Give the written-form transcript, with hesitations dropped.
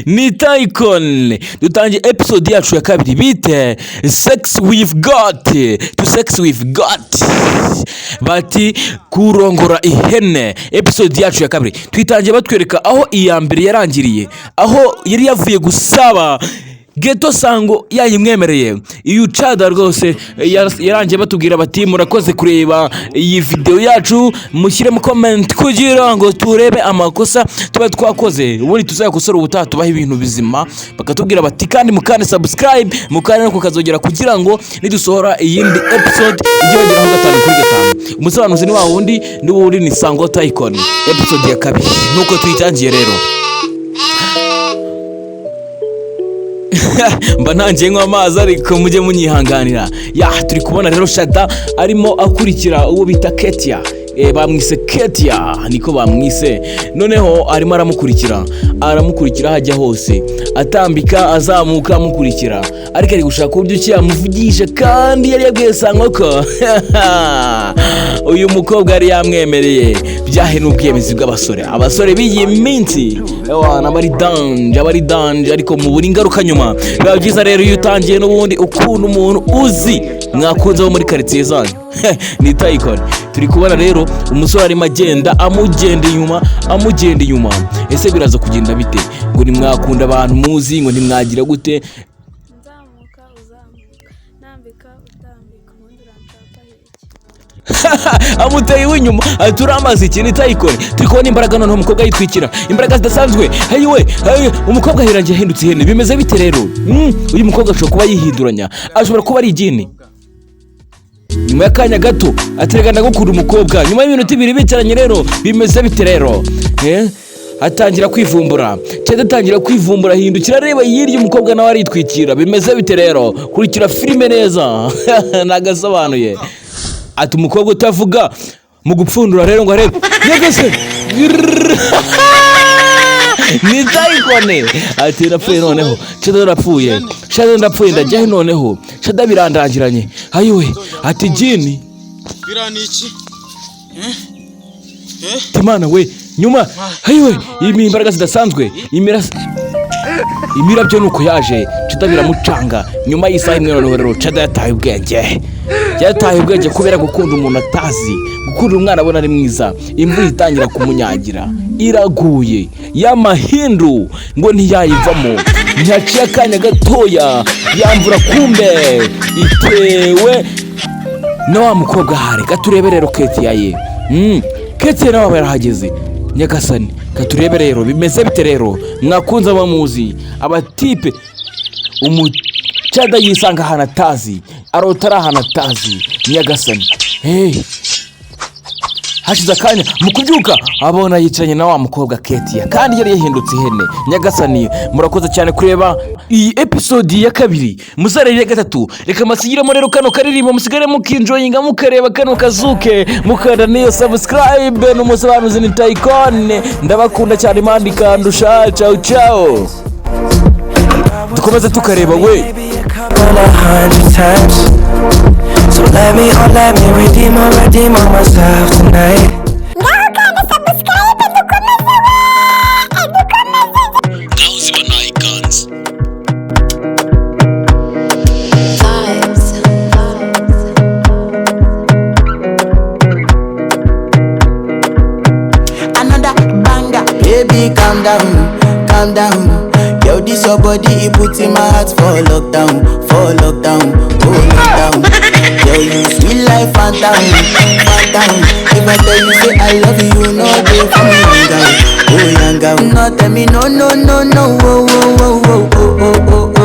Ni Tayikoni. Dutangiye episode yacu ya kabiri bite Sex with Goat, to sex with goat, bati kurongora ihene. Episode yacu ya kabiri twitangiye batwereka aho iya mbere yarangiriye, aho yari yavuye gusaba geto Sango yayimwemereye. Iyo cada rwose yarangiye batubwira bati: "Murakoze kureba iyi video yacu, mushyiremo comment kugira ngo turebe amakosa tuba twakoze, ubundi tuzayakosora ubutaha tubahe ibintu bizima." Bakatubwira bati kandi mukande subscribe, mukande no kukazogera kugira ngo nidusohora iyindi episode ijye bageraho 5 kuri 5. Umusobanuzi ni wa wundi n'ubundi, ni Sango Tayikoni. Episode ya kabiri nuko tuyitangiye rero. Mba ntangiye nywa amazi, ariko mujye munyihanganira. Ya, turi kubona rero Shada arimo akurikira uwo bita Ketia. Bamwise Ketia, niko bamwise. Noneho arimo aramukurikira, aramukurikira aho ajya hose, atambika, azamuka, amukurikira, ariko ari gushaka uburyo ki yamuvugisha, kandi yari yabwiye Sango ko uyu mukobwa yari yamwemereye. Byahe n'ubwiyemezi bw'abasore, abasore b'iyi minsi ewana aba ari danger, aba ari danger, ariko mubura ingaruka nyuma. Biba byiza rero iyo utangiye n'ubundi ukunda umuntu uzi mwakunze wo muri karitsiye zanyu. Ni Tayikoni. Turi kubona rero umusore arimo agenda amugenda inyuma, amugenda inyuma. Ese biraza kugenda bite? Ngo ntimwakunda abantu muzi, ngo ntimwagira gute? Nzamuka uzamuka, nambika utambika, ubundi uranshaka iki? Amuteye inyuma ati: "Uramaze iki?" Ni Tayikoni. Turi kubona imbaraga noneho umukobwa yitwikira, imbaraga zidasanzwe. Hayiwe hayiwe, umukobwa ahirangiye ahindutse ihene. Bimeze bite rero? Uyu mukobwa ashobora kuba yihinduranya, ashobora kuba ari igini. Nyuma y'akanya gato aterega: "Ndagukunda." Umukobwa nyuma y'iminota 2 bicaranye rero, bimeze bite rero? Atangira kwivumbura cyangwa atangira kwivumbura, ahindukira areba hirya, umukobwa nawe aritwikira. Bimeze bite rero? Kurikira filime neza, nagasobanuye. Ati umukobwa utavuga mu gupfundura rero ngo arebe yegese. Ni Tayikone. Ati: "Ndapfuye noneho Shada, ndapfuye Shada, ndapfuye, ndajyahe noneho Shada? Birandangiranye." Ayiwe, ati jini. Biriya ni iki? Timana we, nyuma ayiwe, iyi imbaraga zidasanzwe, imirabyo nuko yaje Cada biramucanga. Nyuma y'isaha imwe noneho rero Cada yataye ubwenge, yataye ubwenge kubera gukunda umuntu atazi, gukunda umwana abona ari mwiza. Imvura itangira kumunyagira, iraguye y'amahindu, ngo ntiyayivamo. Ntiyaciye akanya gatoya, yamvura kumbe itewe na wa mukobwa ahari. Katurebe rero Ketiya ye. Ketiya nawe aba yarahageze. Nyagasani, katurebe rero bimeze bite rero. Mwakunze abamuzi abatipe, umucada yisanga ahantu atazi, arota ari ahantu atazi. Nyagasani, hey. Hashize akanya, mu kubyuka abona yicaranye na wa mukobwa Ketiya, kandi yari yahindutse ihene. Nyagasani, murakoze cyane kureba iyi episode ya kabiri, muzarebe iya gatatu. Reka masigiremo rero kano karirimbo, musigare mukinjoyinga, mukareba kano kazuke, mukanda n'iyo subscribe. N'umusobanuzi ni Tayikone. Ndabakunda cyane, imana ikandusha. Ciao ciao, dukomeze tukareba we. Maybe a couple of hundred times. So let me, oh, let me redeem or redeem on myself tonight. Ngaho kandi subscribe, dukomeze we, dukomeze. Ngaho ziba nayikanze. Vibes. Another banger. Baby, calm down, calm down. Yo, this your body, it put in my heart for lockdown, for lockdown, oh lockdown. Yo, you sweet life, phantom, phantom. If I tell you say I love you, no day for me, young girl, oh young girl. No, tell me no, no, no, no, oh, oh, oh, oh, oh, oh, oh.